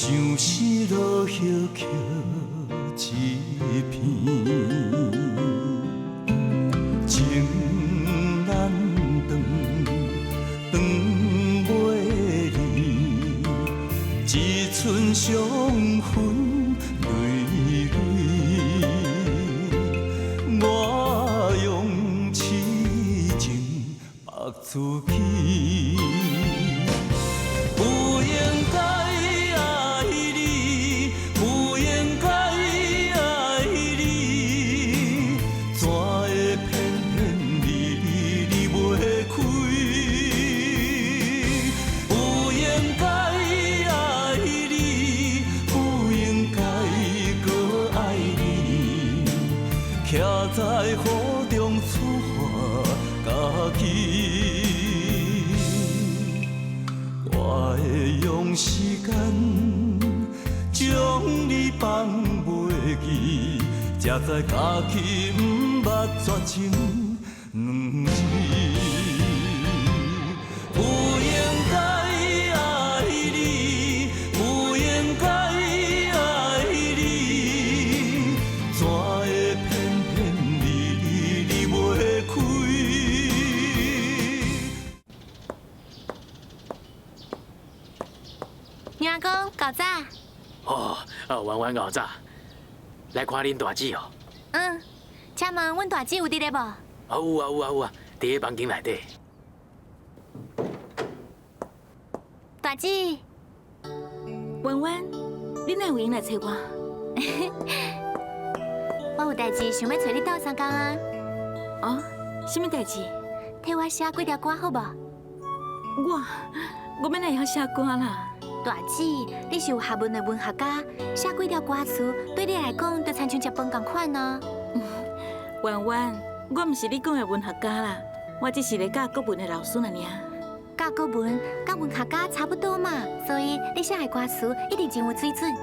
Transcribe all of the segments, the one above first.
相思落叶刻一片，情难断，断袂离，一寸伤痕累累。我用痴情縛自己。不應該愛你，不應該愛你，怎會偏偏離離袂開？不應該愛你，不應該閣愛你，徛在雨中處罰家己。我會用時間將你放袂記，才知家己毋捌絕情兩字。不應該愛你，不應該愛你，怎會偏偏離離袂開？娘阿公，𠢕早。哦，婉婉𠢕早，來看恁大姊哦。嗯，請問阮大姊有佇咧無？啊有啊有啊有啊，佇咧房間內底。大姊，婉婉，你哪有閒來揣我？我有代誌想欲揣你鬥相共啊。哦，啥物代誌？替我寫幾條歌好無？我，我欲哪會曉寫歌啦？大姊，你是有學問的文學家，寫幾條歌詞對你來講，就親像食飯仝款啊。婉婉，我毋是你講的文學家啦，我只是咧教國文的老師爾。教國文佮文學家差不多嘛，所以你寫的歌詞一定真有水準。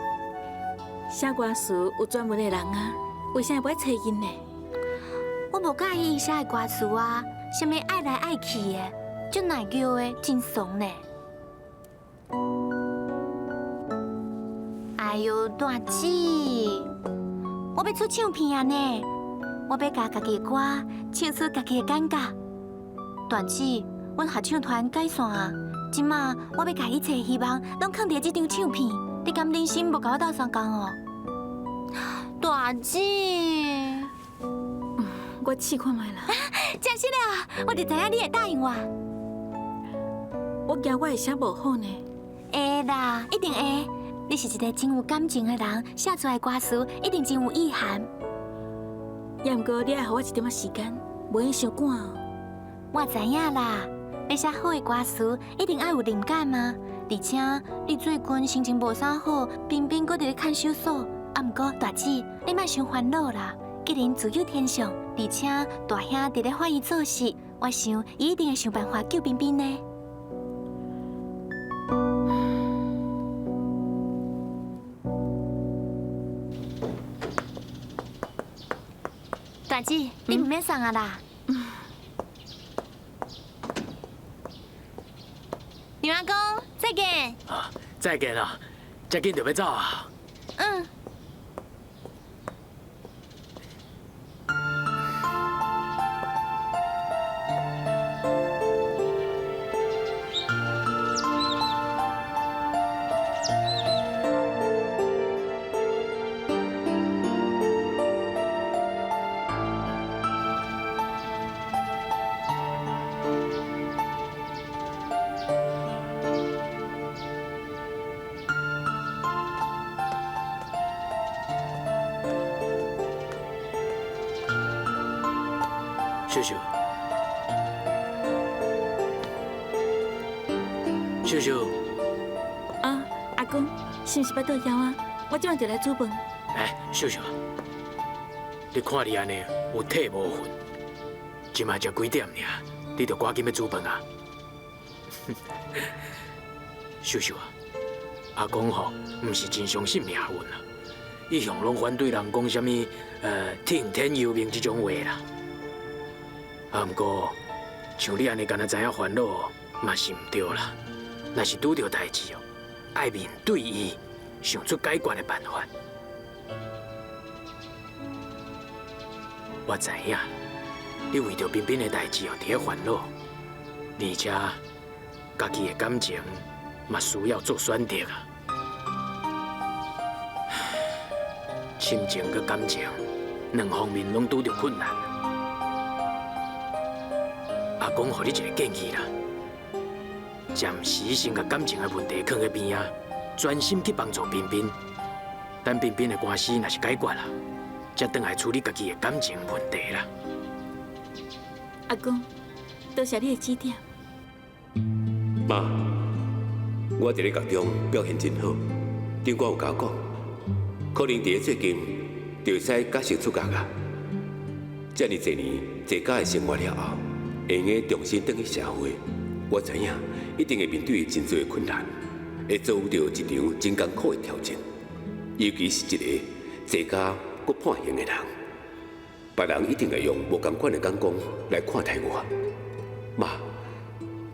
寫歌詞有專門的人啊，為啥欲揣𪜶呢？我無佮意伊寫的歌詞啊，啥物愛來愛去的，足奶叫的，真慫呢。哎喲，大姊，我欲出唱片啊呢！我欲共家己的歌唱出家己的感覺。大姊，阮合唱團解散啊，這馬我欲共一切希望攏囥佇這張唱片，你敢忍心無共我鬥相共哦？大姊，我試看覓啦。真實的啊，我就知影你會答應我。我驚我會寫無好呢。會啦，一定會。你是一個真有感情的人，寫出來歌詞一定真有意涵。也毋過你愛予我一點仔時間，袂用傷趕哦。我知影啦，欲寫好的歌詞一定愛有靈感啊。而且你最近心情無啥好，彬彬閣佇咧看守所。啊，毋過大姊，你莫傷煩惱啦。吉林自有天相，而且大兄佇咧法醫做事，我想伊一定會想辦法救彬彬的。大姊，你毋免送啊啦。娘阿公，再見。啊，再見啊！遮緊就欲走啊。嗯。秀秀，秀秀。啊，阿公，是毋是腹肚枵啊？我這馬就來煮飯。哎，秀秀，你看你按呢有體無魂，這馬才幾點爾，你就趕緊欲煮飯啊？秀秀啊，阿公吼，毋是真相信命運啊，一向攏反對人講啥物聽天由命這種話啦。啊，毋過像你按呢，敢若知影煩惱，嘛是毋對啦。若是拄著代誌哦，愛面對伊，想出解決的辦法。我知影，你為著彬彬的代誌哦，佇咧煩惱，而且家己的感情嘛需要做選擇啊。親情佮感情兩方面攏拄著困難。阿公予你一个建議啦，暫時先共感情的問題囥佇邊仔，專心去幫助彬彬。等彬彬的官司若是解決啦，才轉來處理家己的感情問題啦。阿公，多謝你的指點。媽，我佇咧獄中表現真好，長官有共我講，可能佇咧最近就會使假釋出獄啊。遮爾濟年坐監的生活了後，會用得重新轉去社會，我知影一定會面對真濟的困難，會遭遇著一場真艱苦的挑戰。尤其是一個坐監閣判刑的人，別人一定會用無仝款的眼光來看待我。媽，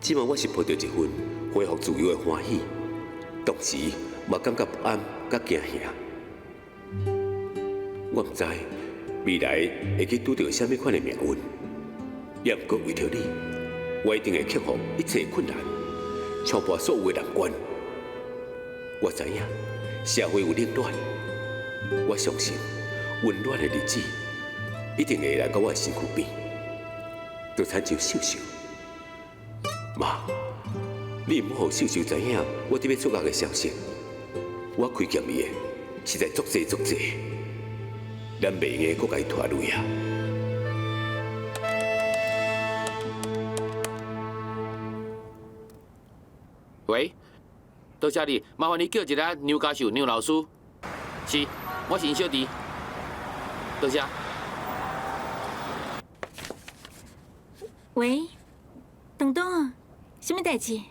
這馬我是抱著一份恢復自由的歡喜，同時嘛感覺不安佮驚嚇。我毋知未來會去拄著啥物款的命運，也毋過為著你，我一定會克服一切困難，衝破所有的難關。我知影社會有冷暖，我相信溫暖的日子一定會來到我的身軀邊，就親像秀秀。媽，你毋好予秀秀知影我佇欲出獄的消息，我虧欠伊的實在足濟足濟，咱袂用得閣共伊拖累啊！喂，多謝你，麻煩你叫一下梁教授、梁老師。是，我是𪜶小弟。多謝。喂，東東，啥物代誌？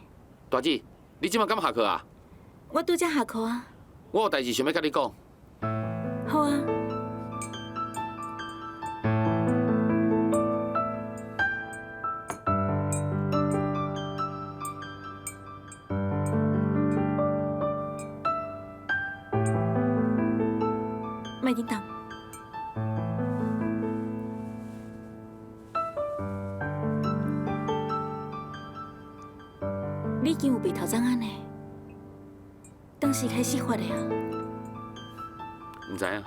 大姊，你這馬敢下課啊？我拄才下課啊。我有代誌想欲佮你講。好啊。莫叮當。你已經有白頭鬃仔呢，當時開始發的啊？毋知影。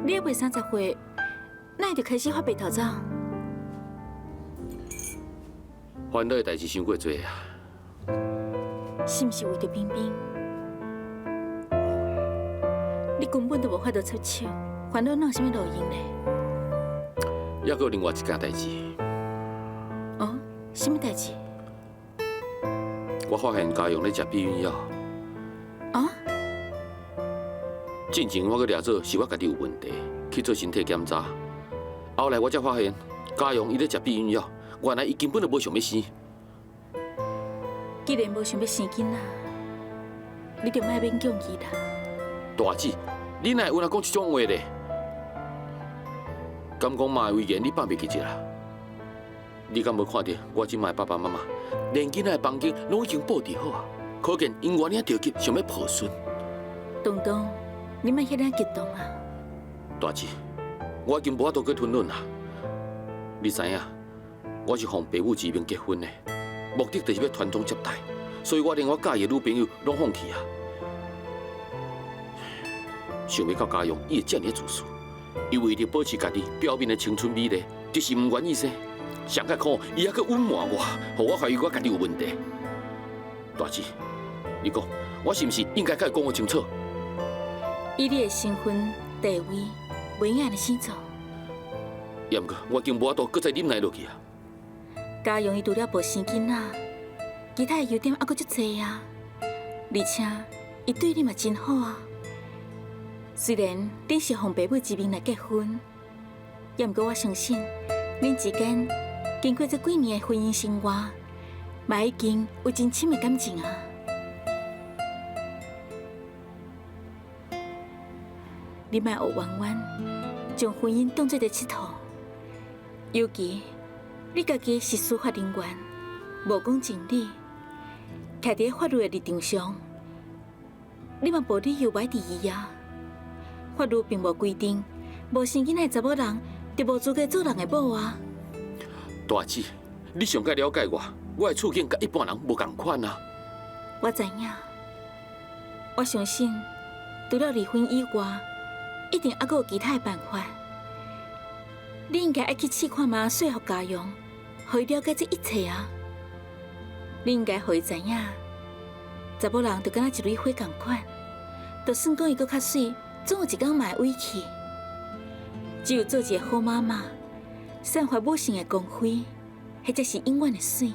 你猶未30歲，哪會就開始發白頭鬃？煩惱的代誌傷過濟啊！是毋是為著彬彬？你根本就無法度插手，煩惱哪有啥物路用咧？猶閣有另外一件代誌。哦，啥物代誌？我發現家用咧食避孕藥。啊？進前我閣掠做是我家己有問題，去做身體檢查。後來我才發現，家用伊咧食避孕藥，原來伊根本就無想欲生。既然無想欲生囡仔，你就莫勉強伊啦。大姊，你哪會有那講這種話咧？敢講媽的遺言你放袂記得啦？你敢無看著我這擺爸爸媽媽，連囡仔的房間攏已經布置好啊？可見𪜶偌爾著急，想欲抱孫。東東，你莫遐爾激動啊！大姊，我已經無法度閣吞忍啊！你知影，我是奉爸母之命結婚的，目的就是欲傳宗接代，所以我連我佮意的女朋友攏放棄啊！想袂到家用伊會遮爾自私，伊為著保持家己表面的青春美麗，就是毋願意生。上較苦，伊猶閣隱瞞我，予我懷疑我家己有問題。大姊，你講，我是毋是應該共伊講個清楚？以你的身份地位，袂用按呢生做。也毋過，我已經無法度閣再忍耐落去啊！家用伊除了無生囡仔，其他的優點猶閣足濟啊！而且，伊對你嘛真好啊。雖然恁是奉爸母之命來結婚，也毋過我相信恁之間經過這幾年的婚姻生活，嘛已經有真深的感情啊！你莫學彎彎，將婚姻當做一个𨑨迌。尤其你家己是司法人員，無講情理，徛佇法律的立場上，你嘛無理由䆀治伊啊。法律並無規定，無生囡仔的查某人就無資格做人的某啊。大姊，你上蓋了解我，我的處境佮一般人無仝款啊。我知影，我相信除了離婚以外，一定猶閣有其他的辦法。你應該愛去試看覓，說服家陽，予伊了解這一切啊。你應該予伊知影，查某人就敢若一蕊花仝款，就算講伊閣較媠，總有一工嘛會萎去。只有做一个好媽媽，散發母性的光輝，彼才是永遠的媠。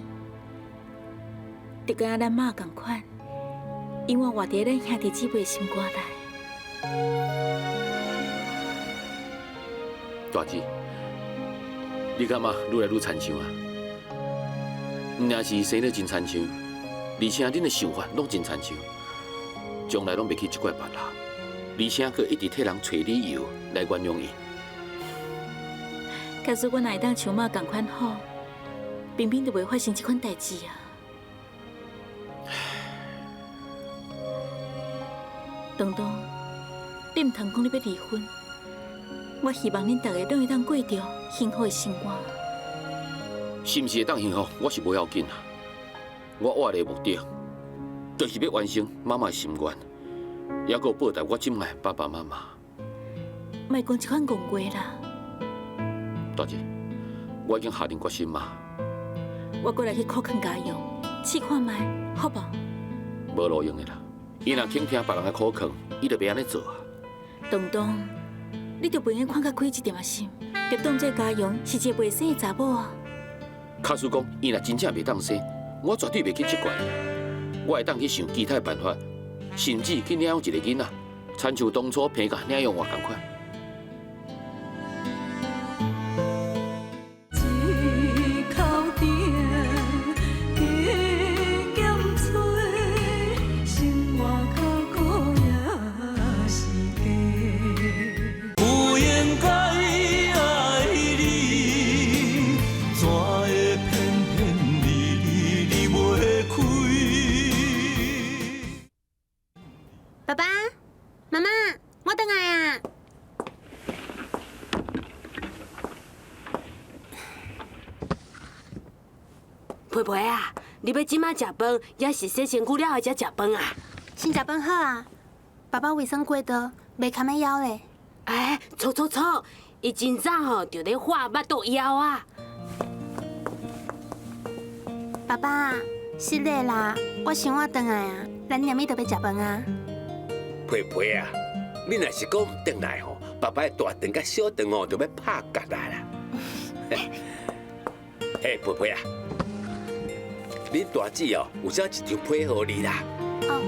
就敢若咱媽仝款，永遠活佇咱兄弟姊妹的心肝內。大姊，你感覺愈來愈親像啊？毋但是生得真親像，而且恁的想法攏真親像，將來攏袂去責怪別人，而且閣一直替人揣理由來原諒伊。假使阮若會當像媽仝款好，平平就袂發生這款代誌啊。東東，你毋通講你欲離婚，我希望恁逐个攏會當過著幸福的生活。是毋是會當幸福，我是無要緊啊。我活的目的，就是欲完成媽媽的心願，猶閣報答我這愛的爸爸媽媽。莫講這款戇話啦！大姐，我已經下定決心啊。我閣來去苦勸家陽，試看覓，好無？無路用的啦。伊若肯聽別人的苦勸，伊就袂按呢做啊。東東，你就袂用看較開一點仔心，就當做家陽是一个袂生的查某啊。假使講伊若真正袂當生，我絕對袂去責怪伊。我會當去想其他的辦法，甚至去領養一個囡仔，親像當初彭甲領養我仝款。一口甜，加减吹，生活较苦也是假。不應該愛你，怎會偏偏離離離袂開？爸爸媽媽，我轉來啊！皮皮啊，你欲這馬食飯，抑是洗身軀了後才食飯啊？先食飯好啊！爸爸胃酸過多，袂堪得枵咧。哎，錯錯錯，伊真早吼就咧畫腹肚枵啊！爸爸，失禮啦，我想我轉來啊，咱連咪就欲食飯啊。皮皮啊，你若是講毋轉來吼，爸爸的大腸佮小腸哦，就欲拍結啊啦！嘿，皮皮啊，恁大姊哦，有寫一張批予你啦。哦。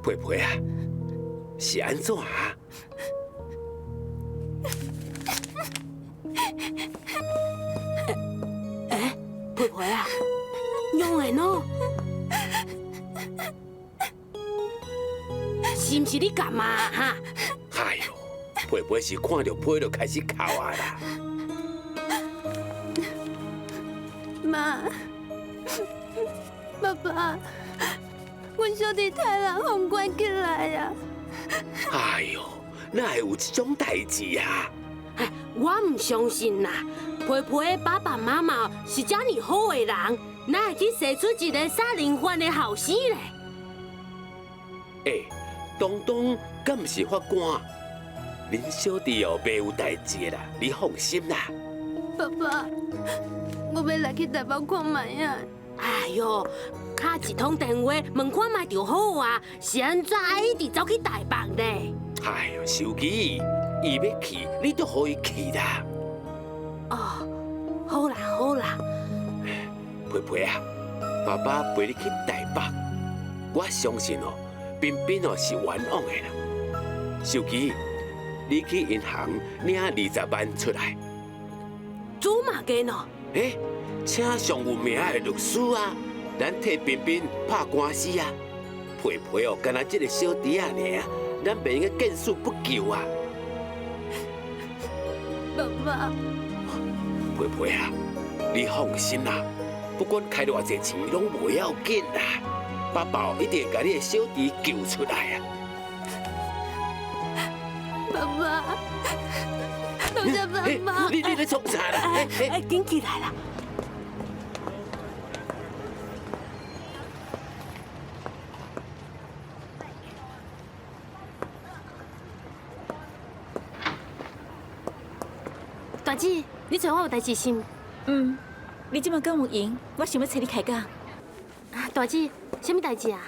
皮皮啊，是按怎啊？欸，皮皮啊，用的喏，是毋是你幹嘛哈？哎喲，皮皮是看著批就開始哭啊啦。媽，爸爸，阮小弟刣人予關起來啊！哎喲，哪會有這種代誌啊？我毋相信啦，皮皮的爸爸媽媽是遮爾好的人，哪會去生出一个殺人犯的後生咧？欸，東東敢毋是法官？恁小弟哦，袂有代誌的啦，你放心啦。爸爸，我欲來去台北看覓啊！哎喲，敲一通電話問看覓就好啊，是按怎愛一直走去台北呢？哎喲，秀姊，伊欲去，你就予伊去啦。哦，好啦好啦。皮皮啊，爸爸陪你去台北，我相信哦，彬彬哦是冤枉的啦。秀姊，你去銀行領20萬出來，祖马家喏。欸，请上有名的律师啊，咱替彬彬拍官司啊。皮皮哦，干焦这个小弟仔尔，咱袂用该见死不救啊。爸爸，皮皮啊，你放心啦，不管开偌济钱拢无要紧啦，爸爸一定会共你的小弟救出来啊！爸爸，多谢爸爸。你咧创啥啦？哎，紧起来啦！大姊，你找我有代志是毋？嗯，你这马敢有闲？我想欲揣你开讲。大姊，啥物代志啊？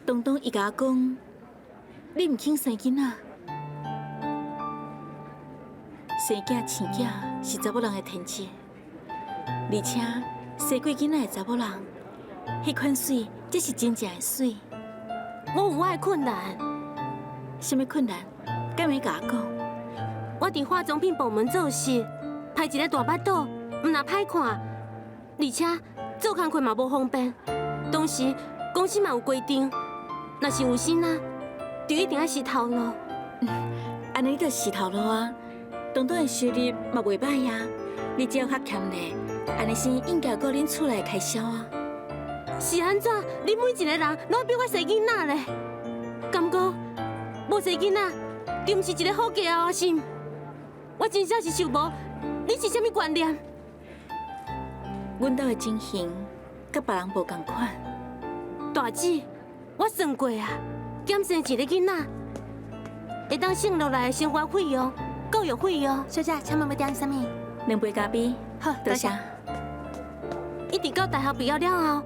东东伊共我讲，你毋肯生囡仔，生囝饲囝是查某人的天职，而且生过囡仔的查某人，彼款媠才是真正的媠。我有我的困难。啥物困难？敢会共我讲？我伫化妆品部门做事，歹一个大腹肚，毋但歹看，而且做工课嘛无方便。当时公司嘛有规定，若是有生仔，就一定爱洗头路。按呢你就洗头路啊，东东的收入嘛袂䆀啊。你只要较俭咧，按呢先应该够恁厝内开销啊。是按怎？恁每一个人拢欲逼我生囡仔咧？敢讲无生囡仔，就毋是一个好家啊？是毋？我真正是受无，你是啥物观念？阮兜的情形佮别人无仝款。大姊，我算过啊，减生一个囡仔，会当省落来的生活费用、教育费用。小姐，请问欲点啥物？两杯咖啡。好，多谢。一直到大学毕业了后，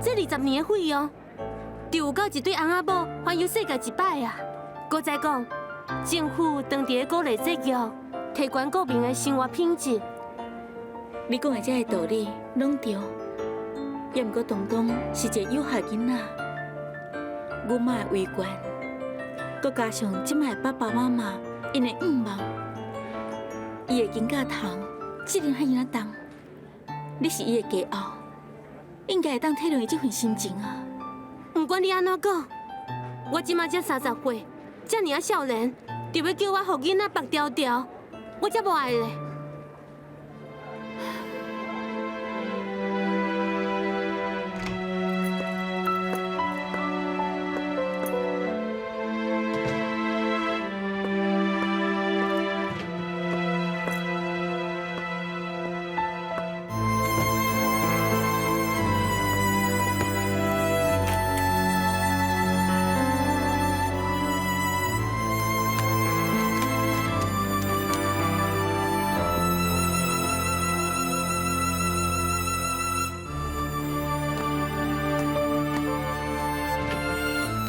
这20年的费用，就有够一对翁仔某环游世界一摆啊！阁再讲，政府长期鼓励节约，提悬国民的生活品质。你讲的这个道理拢对，也毋过东东是一个有孝囡仔，阮妈的遗愿，阁加上这摆的爸爸妈妈𪜶的愿望，伊的肩胛头责任遐尔仔重，你是伊的家后，应该会当体谅伊这份心情啊。毋管你按怎讲，我这摆才30岁，遮尔仔少年，就欲叫我予囡仔缚牢牢，我才无爱咧。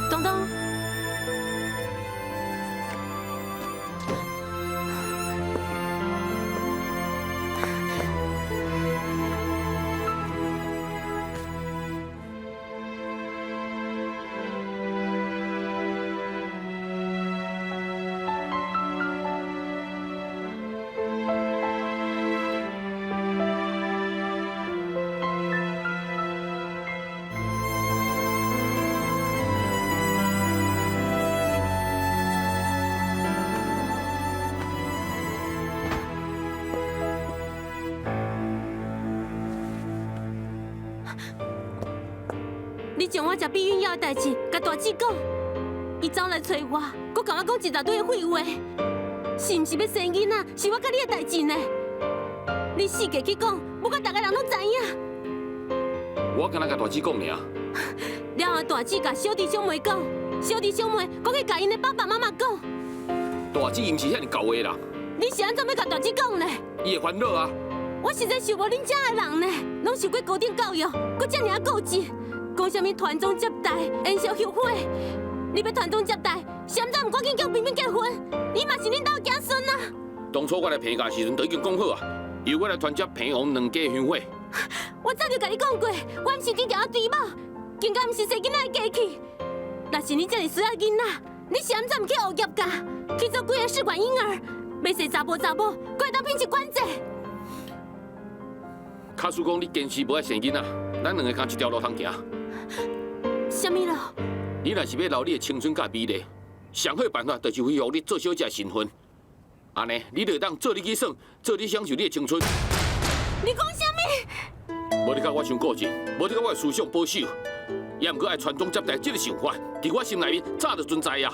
东东，你将我食避孕药的代志，共大姊讲，伊走来揣我，阁共我讲一大堆的废话，是毋是欲生囡仔？是我佮你的代志呢？你四界去讲，欲甲逐个人拢知影。我敢若共大姊讲尔。了后大姊共小弟小妹讲，小弟小妹阁去共𪜶的爸爸妈妈讲。大姊毋是遐尔厚的人。你是按怎欲共大姊讲呢？伊会烦恼啊。我实在受无恁遮的人呢，拢受过高等教育，阁遮尔仔固执。讲啥物传宗接代、延烧香火？你欲传宗接代，是按怎毋赶紧叫彬彬结婚？伊嘛是恁兜的子孙啊！当初我来陪嫁时阵，就已经讲好啊，由我来传接平王两家香火。我早就共你讲过，我毋是低调仔追某，更加毋是生囡仔的机器。若是你遮尔需要囡仔，你是按怎毋去学业家，去做几个试管婴儿，袂生查埔查某，阁会当品质管制？假使讲你坚持无爱生囡仔，咱两个仝一条路通行。啥物路？你若是欲留你的青春佮美丽，上好的办法就是恢复你做小姐的身份。按呢，你就会当做你去耍，做你享受你的青春。你讲啥物？无你佮我伤固执，无你佮我的思想保守，也毋过爱传宗接代这个想法，伫我心内面早就存在啊。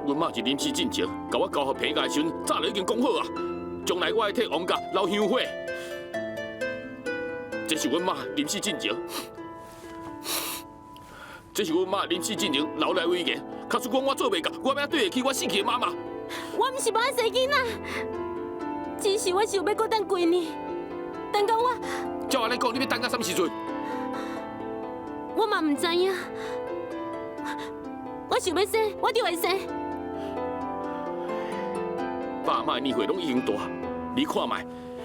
阮妈伫临死进前，共我交予彭家的时阵，早就已经讲好啊，将来我爱替王家留香火。这是阮妈临死进前，这是阮妈临死进前留来遗言。假使讲我做袂到，我欲按怎对得起我死去的妈妈？我毋是无爱生囡仔，只是我想欲阁等几年，等到我。照按呢讲，你欲等到啥物时阵？我嘛毋知影。我想欲生，我就会生。爸妈的年岁拢已经大，你看觅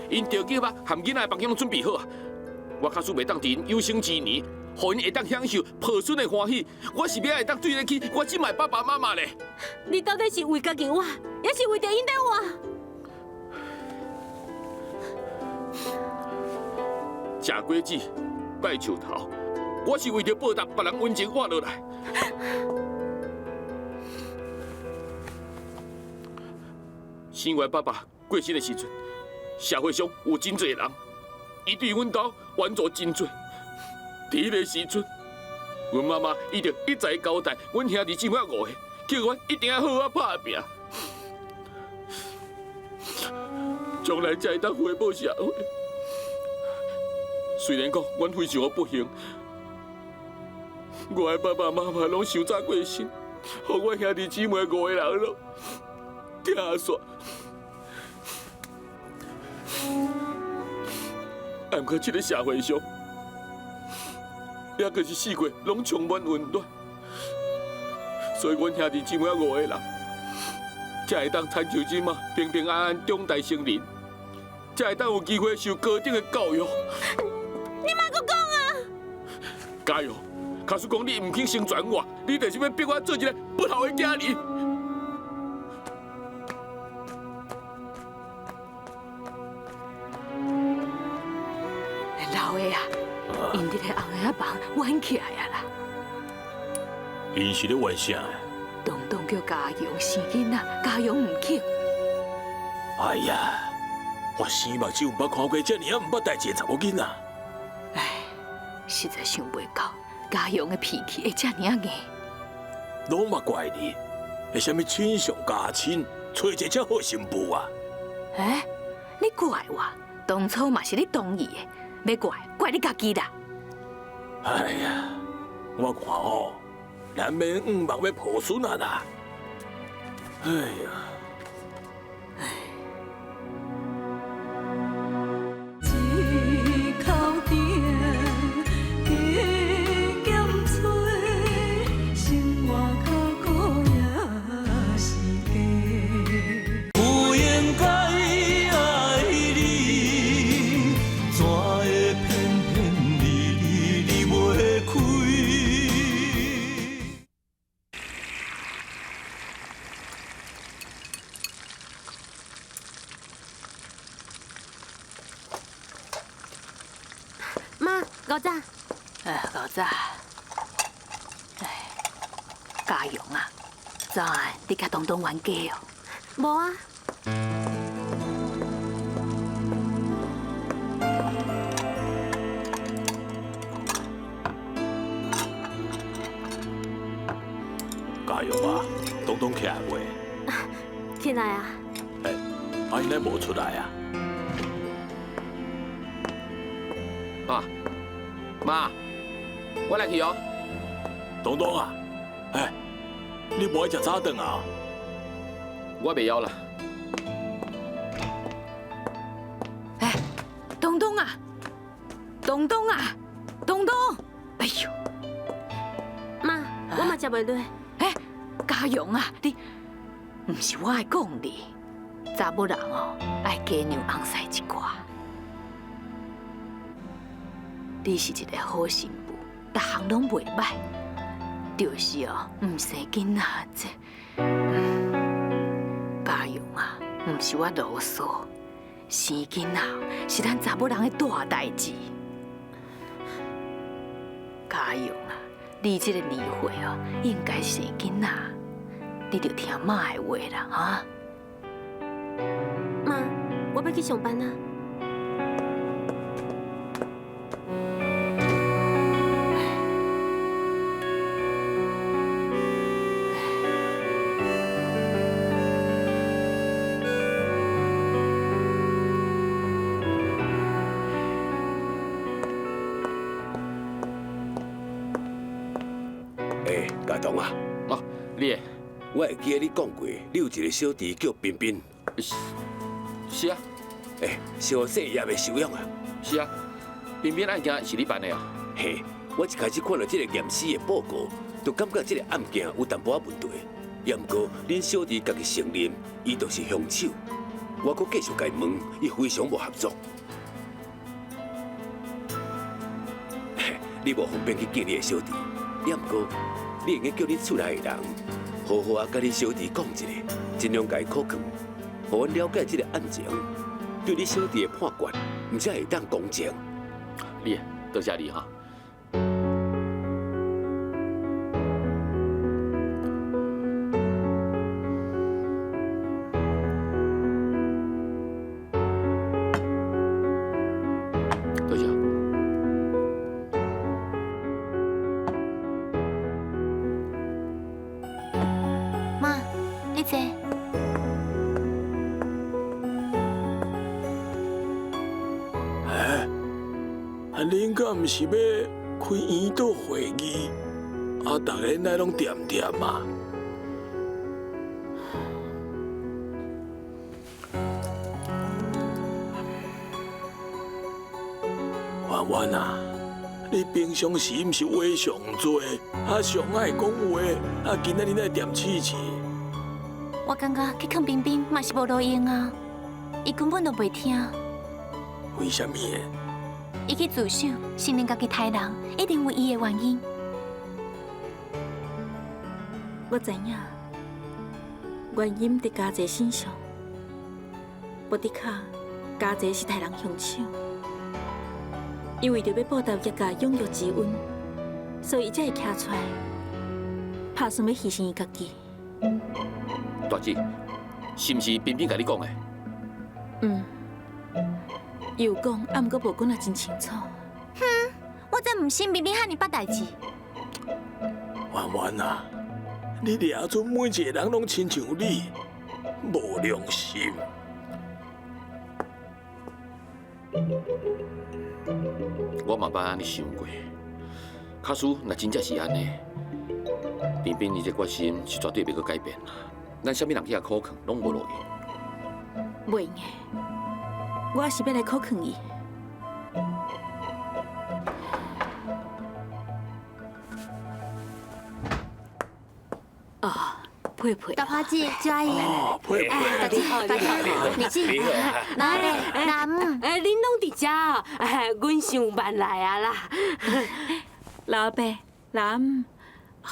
，𪜶著叫我含囡仔的房间拢准备好啊。我假使袂当伫𪜶有生之年，予𪜶会当享受抱孙的欢喜，我是欲按怎会当对得起我这摆爸爸妈妈咧？你到底是为家己活，抑是为著𪜶咧活？食果子，拜树头，我是为著报答别人温情活落来。生我爸爸过身的时阵，社会上有真济人，伊对阮兜援助真济。伫彼个时阵，阮妈妈伊就一再交代，阮兄弟姊妹五个，叫阮一定要好好拍拼，将来才会当回报社会。虽然讲阮非常不幸，我的爸爸妈妈拢伤早过身，予我兄弟姊妹五个人拢疼煞。啊，毋过这个社会上，犹阁是四界拢充满温暖，所以阮兄弟姊妹五个人，才会当亲像这马平平安安长大成人，才会当有机会受高等的教育。你莫阁讲啊！加油！假使讲你毋肯成全我，你就是欲逼我做一个不孝的囝儿。老的啊，𪜶伫咧红叶仔房冤起来啊啦！𪜶是咧冤啥？东东叫嘉阳生囡仔，嘉阳毋肯。哎呀，我生目睭毋捌看过遮尔仔毋捌代志的查某囡仔。哎，实在想袂到嘉阳的脾气会遮尔仔硬。拢嘛怪你，会啥物亲上加亲，揣一个遮好新妇啊？哎，你怪我，当初嘛是你同意的，欲怪怪你家己啦。哎呀，我看吼，难免毋望欲抱孙啊啦。哎呀。一口甜，加减吹，生活较苦也是假。不应该爱你，怎会偏偏离离离袂开？妈，𠢕早。𠢕早。哎，嘉阳啊，昨暗你佮东东冤家哦？无啊。嘉阳啊，东东起来未？起来啊。欸，啊𪜶哪无出来啊？爸，妈，我来去哦。东东啊，欸，你无爱食早顿啊？我袂枵啦。欸，东东啊，东东啊，东东，哎呦，妈，我嘛食袂落。欸，嘉阳啊，你，毋是我爱讲你，查某人哦，爱加让翁婿一寡。你是一个好媳妇，逐项拢袂歹，就是哦，毋生囡仔这，嘉阳啊，毋是我啰嗦，生囡仔是咱查某人的大代誌。嘉勇啊，你這個年歲哦，應該生囡仔，你著聽媽的話啦，哈。媽，我欲去上班啊。欸，家棟啊，哦，你，我會記得你講過，你有一個小弟叫彬彬。是啊。欸，小細葉的收養啊。是啊，彬彬案件是你辦的啊？嘿，我一開始看到這個驗屍的報告，就感覺這個案件有淡薄仔問題。也毋過，恁小弟家己承認，伊就是兇手。我閣繼續共伊問，伊非常無合作。你無方便去見你的小弟，也毋過，你會用叫恁厝內的人，好好啊，佮恁小弟講一下，盡量共伊苦勸，予阮了解這個案情，對你小弟的判決，毋才會當公正。你，多謝你哈。多謝。媽，你坐。欸，啊，恁敢毋是欲開研討會議？啊，逐个哪攏恬恬啊？婉婉啊，你平常時毋是話上濟，啊上愛講話，啊今仔日哪會恬刺刺？我感覺去勸彬彬嘛是無路用啊，伊根本就袂聽。為啥物的？伊去自首，承認家己刣人，一定有伊的原因。我知影，原因佇家齊身上。無的確，家齊是刣人兇手。伊為著欲報答葉家養育之恩，所以伊才會徛出來，拍算欲犧牲伊家己。大姊，是毋是彬彬共你講的？嗯，伊有講，啊，毋過無講得真清楚。哼，我才毋信彬彬遐爾捌代誌。婉婉啊，你掠準每一個人攏親像你，無良心。我嘛捌按呢想過，假使若真正是按呢，彬彬伊這決心是絕對袂閣改變啦。咱啥物人去共苦勸，攏無路用。袂用的，我是欲來苦勸伊。哦，佩佩，大花姐、朱阿姨，佩佩，大姐、大姐，你姐，老伯、老姆，哎，恁攏佇遮哦，哎，阮想慢來啊啦。老伯、老姆，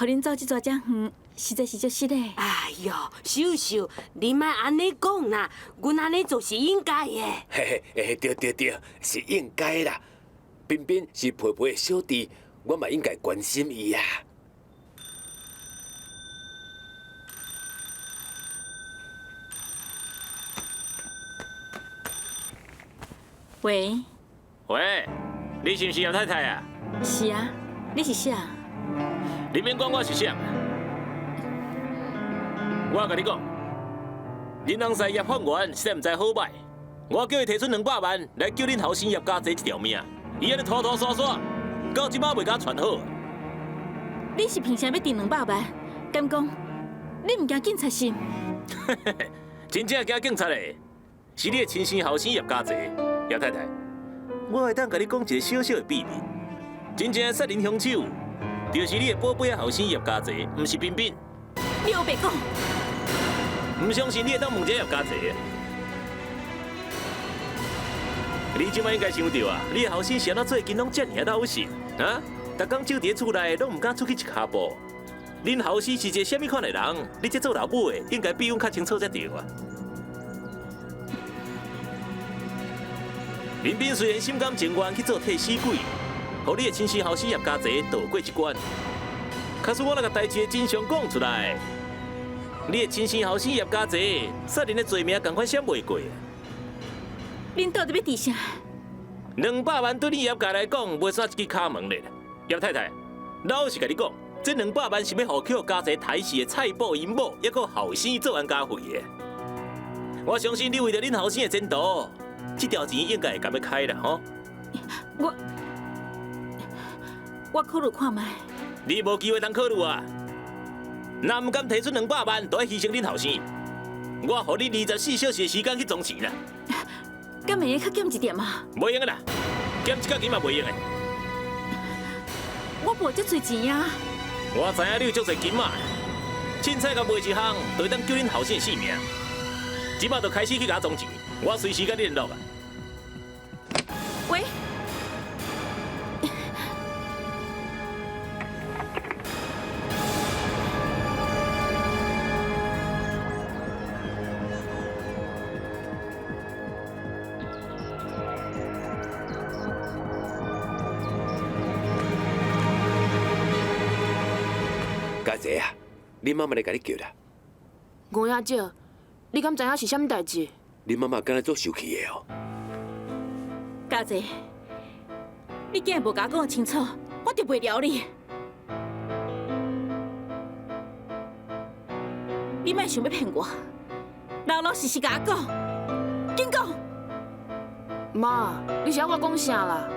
予恁走這逝遮遠，實在是足失禮。哎喲，秀秀，你莫按呢講啦，阮按呢做是應該的。嘿嘿，對對對，是應該啦。彬彬是佩佩的小弟，我嘛應該關心伊啊。喂。喂，你是毋是葉太太啊？是啊，你是啥？你免管我是啥。我共你講，恁翁婿葉漢元實在毋知好䆀，我叫伊提出200萬來救恁後生葉家齊一條命，伊按呢拖拖沙沙，到這擺袂共傳好。你是憑啥欲墊200萬？敢講你毋驚警察是？真正驚警察的，是你的親生後生葉家齊。葉太太，我會當共你講一個小小的秘密，真正的殺人兇手，就是你的寶貝仔後生葉家齊，毋是彬彬。你烏白講！毋相信你會當問這葉家齊啊？你這擺應該想著啊，你的後生是按怎最近攏遮爾老實啊？逐工守佇厝內，攏毋敢出去一跤步。恁後生是一个啥物款的人？你這做老母的，應該比阮較清楚才對啊！彬彬虽然心甘情愿去做替死鬼，予你的亲生后生叶家济渡过一关。可是我若共代志的真相讲出来，你的亲生后生叶家济杀人的罪名仝款闪袂过。恁到底欲伫啥？200万对你叶家来讲，袂算一支跤门咧。叶太太，老实共你讲，这两百万是欲予予家济刣死的蔡某𪜶某，抑阁后生做安家费的。我相信你为著恁后生的前途，这条钱应该会甘欲开啦，吼。我考虑看觅。你无机会通考虑啊！若毋甘提出两百万，就爱牺牲恁后生。我予你24小时的时间去装钱啦。敢会用较减一点啊？袂用的啦，减一角钱嘛袂用的。我无遮济钱啊！我知影你有足济金仔，凊彩共卖一项，就会当救恁后生的性命。这摆就开始去共我装钱，我随时佮你联络啊。喂。家姐啊，你妈妈来共你叫啦。吴亚姐，你敢知影是啥物代志？你妈妈敢若足生气的哦。家姐，你既然无共我讲清楚，我就袂饶你。你莫想欲骗我，老老实实共我讲，紧讲。妈，你是欲我讲啥啦？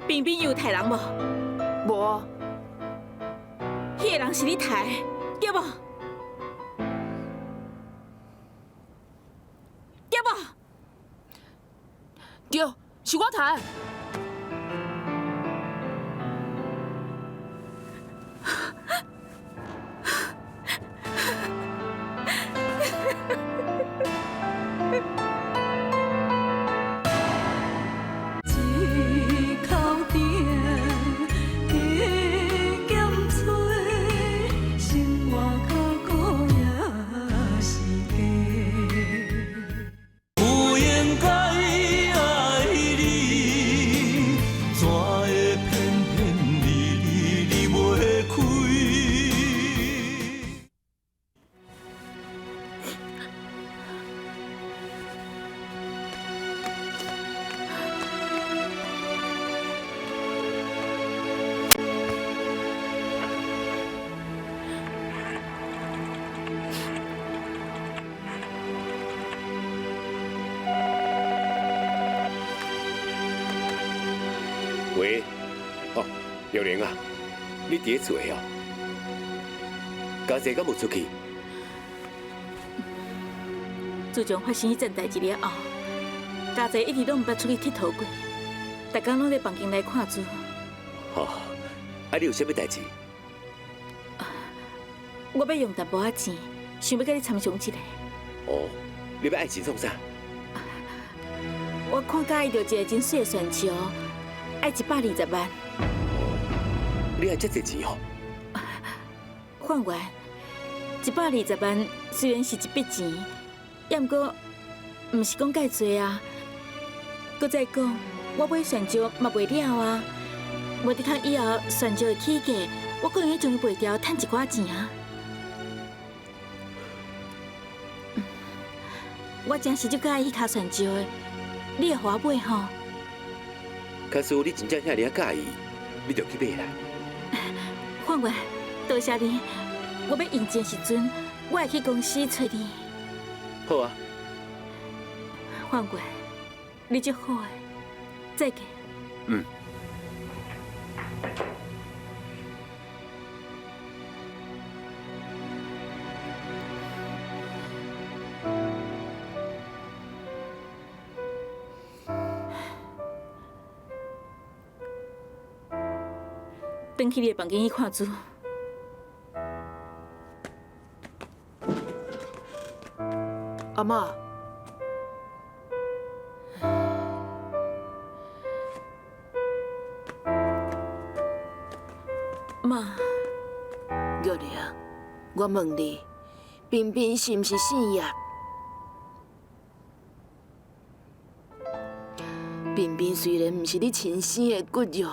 彬彬有刣人无？无。彼个人是你刣的，对无？对无？对，是我刣的。喂，哦，玉玲啊，你伫咧厝的哦？家姐敢无出去？自从发生彼件代志了后，家姐一直拢毋捌出去𨑨迌过，逐工拢伫房间内看书。哦，啊，你有啥物代志？我欲用淡薄仔钱，想欲佮你参详一下。哦，你欲爱钱创啥？我看佮意著一个真媠的悬桥。爱120万。你爱遮济钱哦？范员，120万虽然是一笔钱，也毋过毋是讲介济啊。阁再讲，我买悬石嘛卖了啊，无得通以后悬石的起价，我阁会用将伊卖掉，趁一寡钱啊。我真是足佮意彼跤悬石的，你会予我买吼？假使你真正遐尔仔佮意，你就去买啦。范员，多谢你。我欲用钱的时阵，我会去公司揣你。好啊。范员，你足好的，再见。嗯。转去你的房间去看书。阿嬷，妈，玉玲，我问你，彬彬是毋是姓叶？彬彬雖然毋是你親生的骨肉，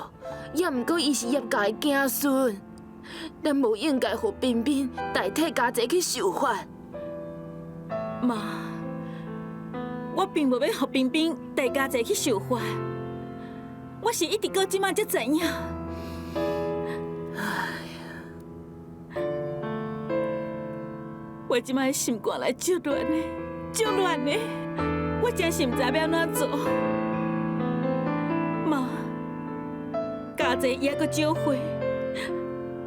也毋過伊是葉家的子孫，咱無應該予彬彬代替家齊去受罰。媽，我並無欲予彬彬代家齊去受罰，我是一直到這馬才知影。我這馬心肝內足亂的，足亂的，我真是毋知欲按怎做。媽，家齊伊猶閣少歲，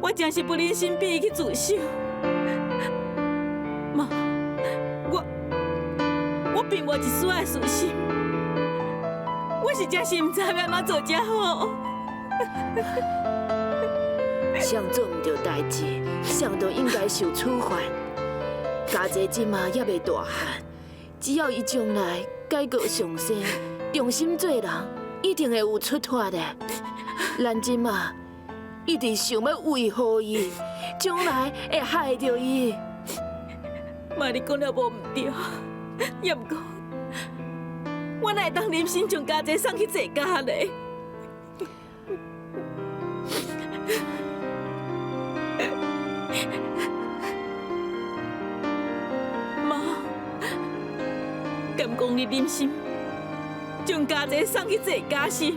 我真是不忍心逼伊去自首。媽，我並無一絲仔的私心，我是真是毋知欲按怎做才好。誰做毋對代誌，誰就應該受處罰。家齊這馬猶未大漢，只要伊將來改過向善，重新做人，一定會有出脫的。咱這馬一直想欲維護伊，將來會害著伊。媽，你講了無毋對，也毋過，我哪會當忍心將家齊送去坐監咧？媽，敢講你忍心將家齊送去坐監是？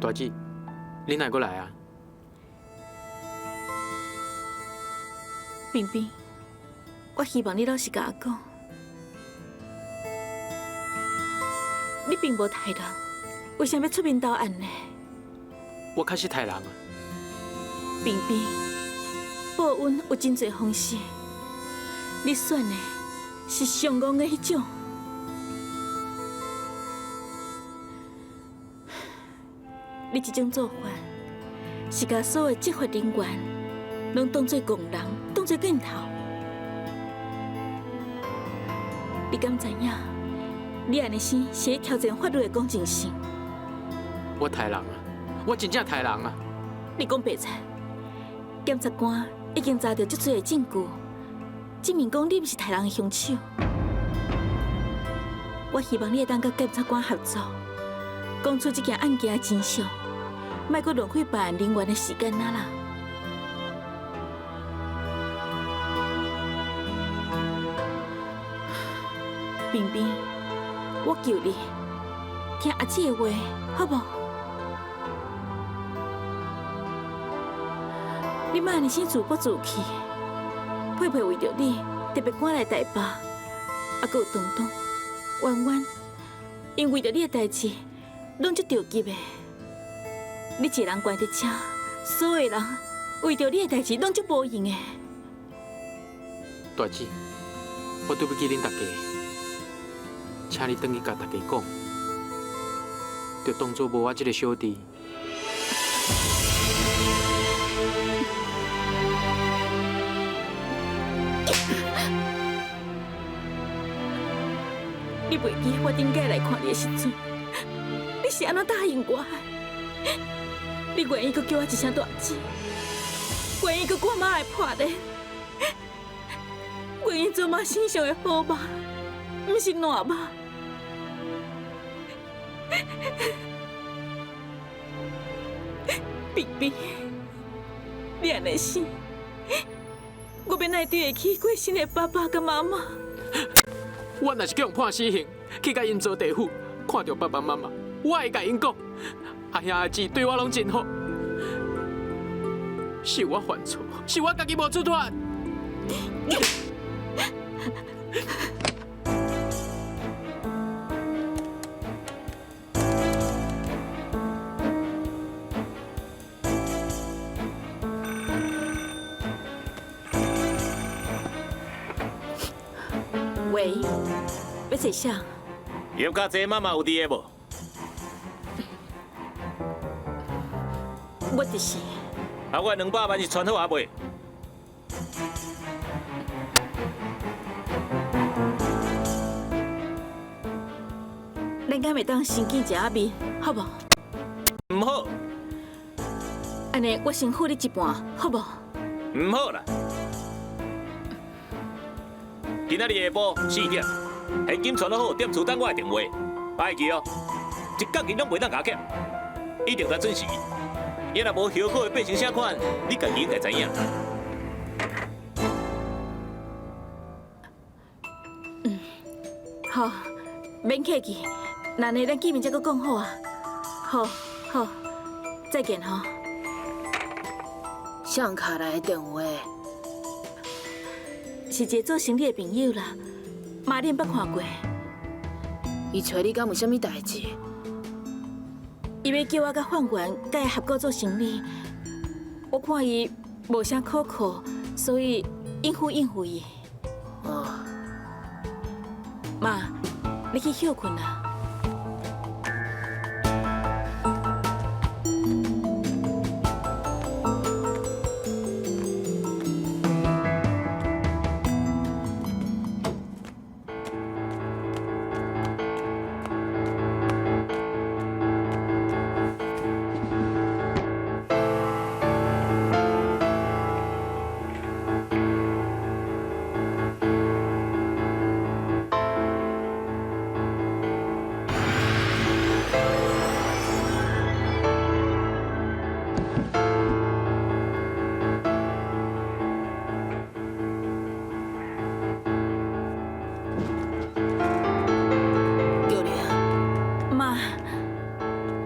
大姊，你哪會閣來啊？彬彬，我希望你老實共我講，你並無刣人，為啥欲出面投案呢？我確實刣人啊！彬彬，報恩有真濟方式，你選的是上戇的彼種。你這種做法，是共所有執法人員攏當做戇人，當做鏡頭。你敢知影？你按呢生是咧挑戰法律的公正性。我刣人啊！我真正刣人啊！你講白賊，檢察官已經查著足濟的證據，證明講你毋是刣人的兇手。我希望你會當佮檢察官合作，講出這件案件的真相，莫閣浪費辦案人員的時間啊啦！彬彬，我求你，聽阿姊的話，好無？你莫按呢生自暴自棄，佩佩為著你特別趕來台北，啊，閣有東東、婉婉，𪜶為著你的代誌，攏足著急的。你一個人關佇遮，所有人為著你的代誌，攏足無閒的。大姊，我對不起恁大家，請你轉去共大家講，就當作無我這個小弟。你袂記我頂擺來看你的時陣，你是按怎答應我的？你願意閣叫我一聲大姊，願意閣顧媽的破臉，願意做媽身上的好肉，毋是爛肉。彬彬，你按呢死，我欲哪會對得起過身的爸爸佮媽媽？我若是予人判死刑，去共𪜶做地府，看著爸爸媽媽，我會共𪜶講，阿兄阿姊對我攏真好，是我犯錯，是我家己無出脫。喂，欲坐啥？葉家濟媽媽有佇个無？我就是。啊，我200萬是存好啊未？咱敢會當先見一下面，好無？毋好。按呢，我先付你一半，好無？毋好啦。今仔日下晡4點，現金存好，踮厝等我的電話，愛記哦，一角銀攏袂當共欠，一定來準時。伊若無後果會變成啥款，你家己應該知影。嗯，好，免客氣，那呢，咱見面才閣講好啊。好，好，再見吼。誰敲來的電話？是一個做生意的朋友啦，媽你毋捌看過。伊揣你敢有啥物代誌？伊欲叫我佮范元佮伊合股做生意，我看伊無啥可靠，所以應付應付伊。哦，媽，你去歇睏啦。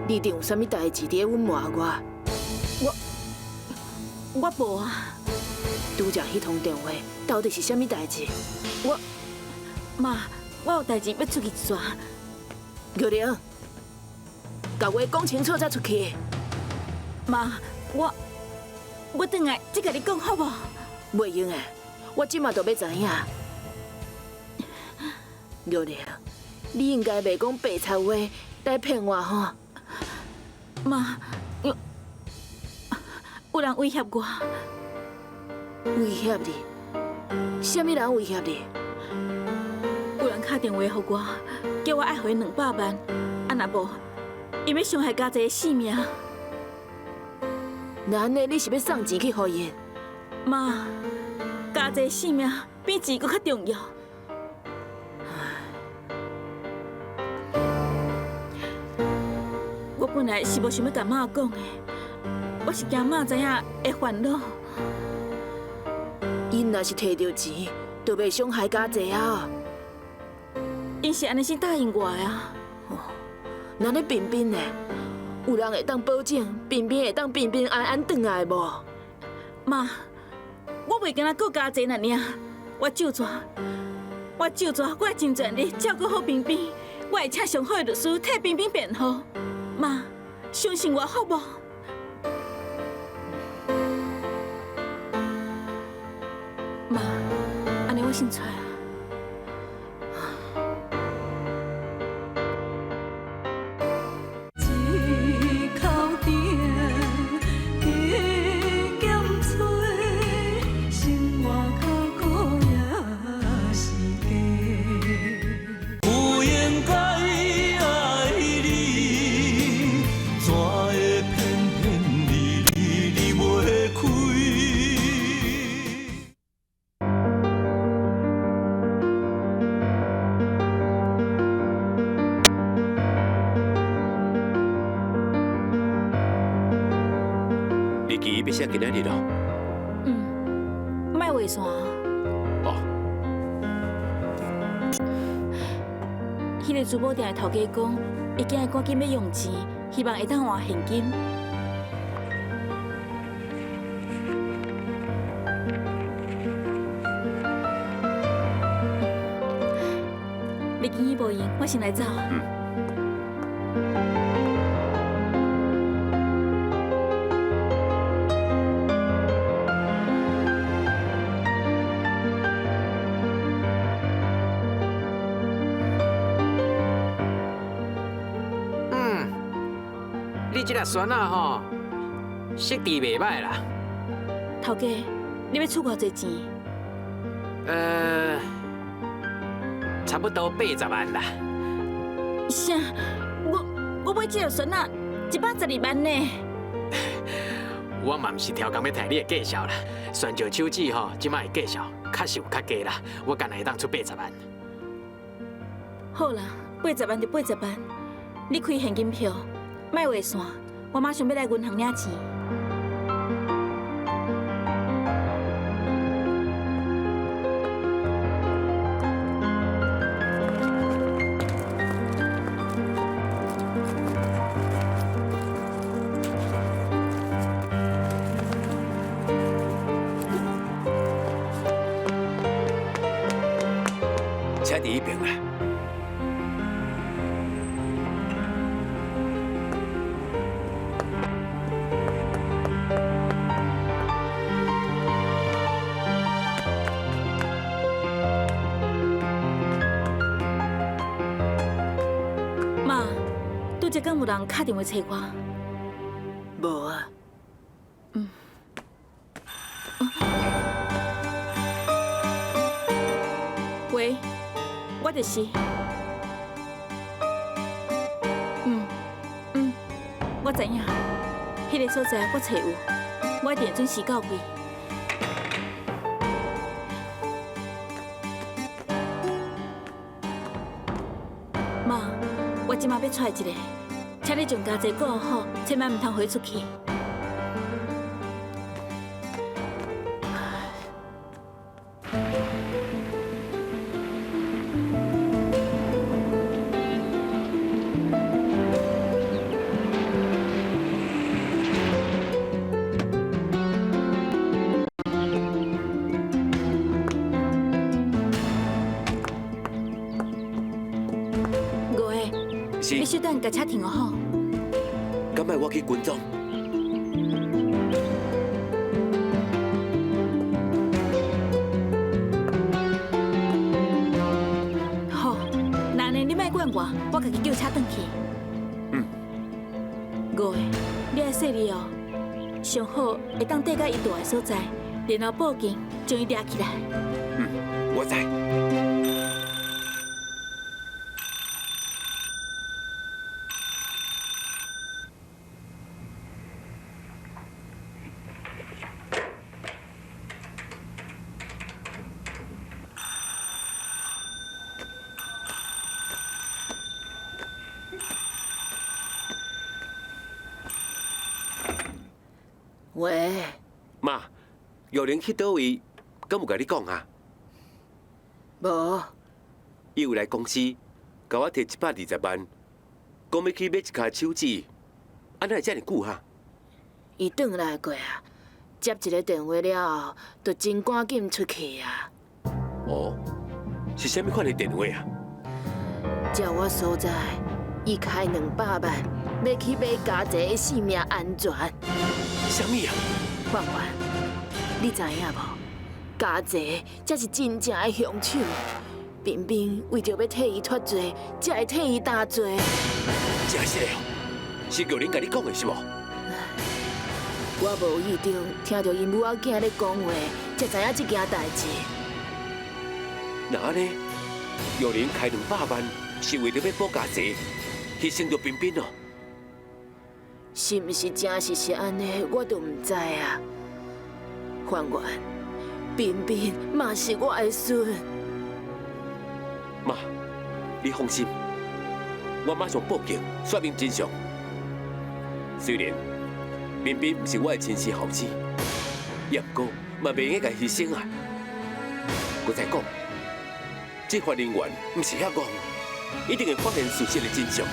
你一定有啥物代誌佇咧隱瞞我？我無啊。拄才彼通電話到底是啥物代誌？我媽，我有代誌欲出去一逝。玉玲，共話講清楚才出去。媽，我轉來再共你講好無？袂用的，我這馬就欲知影。玉玲，你應該袂講白賊話來騙我吼？媽，有人威脅我。威脅你？啥物人威脅你？有人敲電話予我，叫我愛予伊200萬，啊若無，伊欲傷害家齊的性命。那按呢，你是欲送錢去予𪜶？媽，家齊的性命比錢閣較重要。我本來是無想欲共媽講的，我是驚媽知影會煩惱。𪜶若是提著錢，就袂傷害家齊啊。𪜶是按呢先答應我的啊。那咧平平呢？有人會當保證平平會當平平安安轉來無？媽，我袂干焦顧家齊爾爾，我咒詛，我咒詛，我會盡全力照顧好平平，我會請上好的律師替平平辯護。媽，相信我好無？媽，按呢我先出來。日期欲寫今仔日囉。嗯，莫畫線。哦。彼个珠寶店的頭家講，伊今日趕緊欲用錢，希望會當換現金。你今日無閒，我先來走。嗯。你這个孫仔吼，色智袂䆀啦。頭家，你欲出偌濟錢？差不多80萬啦。啥？我買這个孫仔112萬呢。我嘛毋是刁工欲提你的價數啦，旋石手指吼，這擺的价数确实有较低啦，我干焦会当出80万。好啦，八十万就八十万，你开现金票，莫画线，我马上欲来银行领钱。车伫彼边啦。妈，拄才敢有人敲电话揣我？无啊。嗯。喂，我就是。我知影，彼个所在我揣有，我一定会准时到位。妈，我这马欲出来一下，请你将家财顾好，千万毋通予伊出去。是。你小等共车停好。敢爱我去军装？好，那按呢你莫管我，我家己叫车转去。嗯。五个，你爱细腻哦，上好会当缀到伊蹛的所在，然后报警将伊掠起来。嗯，我知。喂，妈，玉玲去佗位，敢有共你讲啊？无。伊有来公司，共我提120万，讲欲去买一跤手指，啊哪会遮尔久哈？伊转来过啊，接一个电话了后，就真赶紧出去啊。哦，是啥物款的电话啊？照我所知，伊开200万，欲去买家齐的性命安全。啥物啊？婉婉，你知影无？家齐才是真正的凶手。彬彬为著欲替伊脱罪，才会替伊担罪。真实的哦，是玉玲共你讲的是无？我无意中听著𪜶母仔囝咧讲话，才知影这件代志。那按呢？玉玲开200万，是为著欲保家齐，牺牲著彬彬哦。是毋是真实是按呢？我都毋知啊。范源，彬彬嘛是我的孙。妈，你放心，我马上报警，说明真相。虽然彬彬毋是我的亲生后生，也毋过嘛袂用该牺牲啊。阁再讲，执法人员毋是遐戆，一定会发现事实的真相。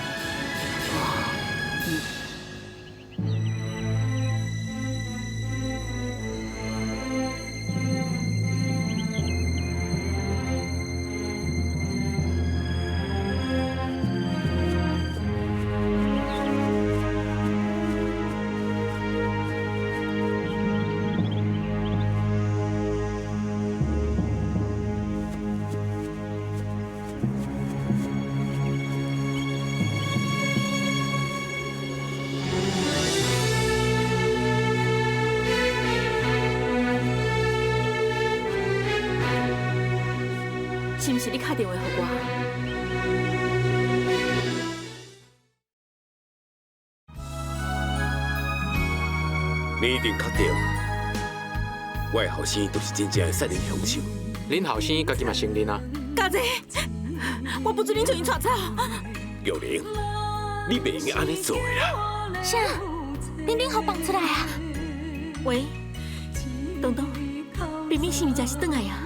是毋是你敲电话予我？你一定确定，我的後生就是真正的殺人兇手。恁後生家己嘛承認啊？家姐，我不准恁將𪜶帶走。玉玲，你袂用按呢做的啦。啥？冰冰予放出來啊？喂，東東，冰冰是毋是真是轉來啊？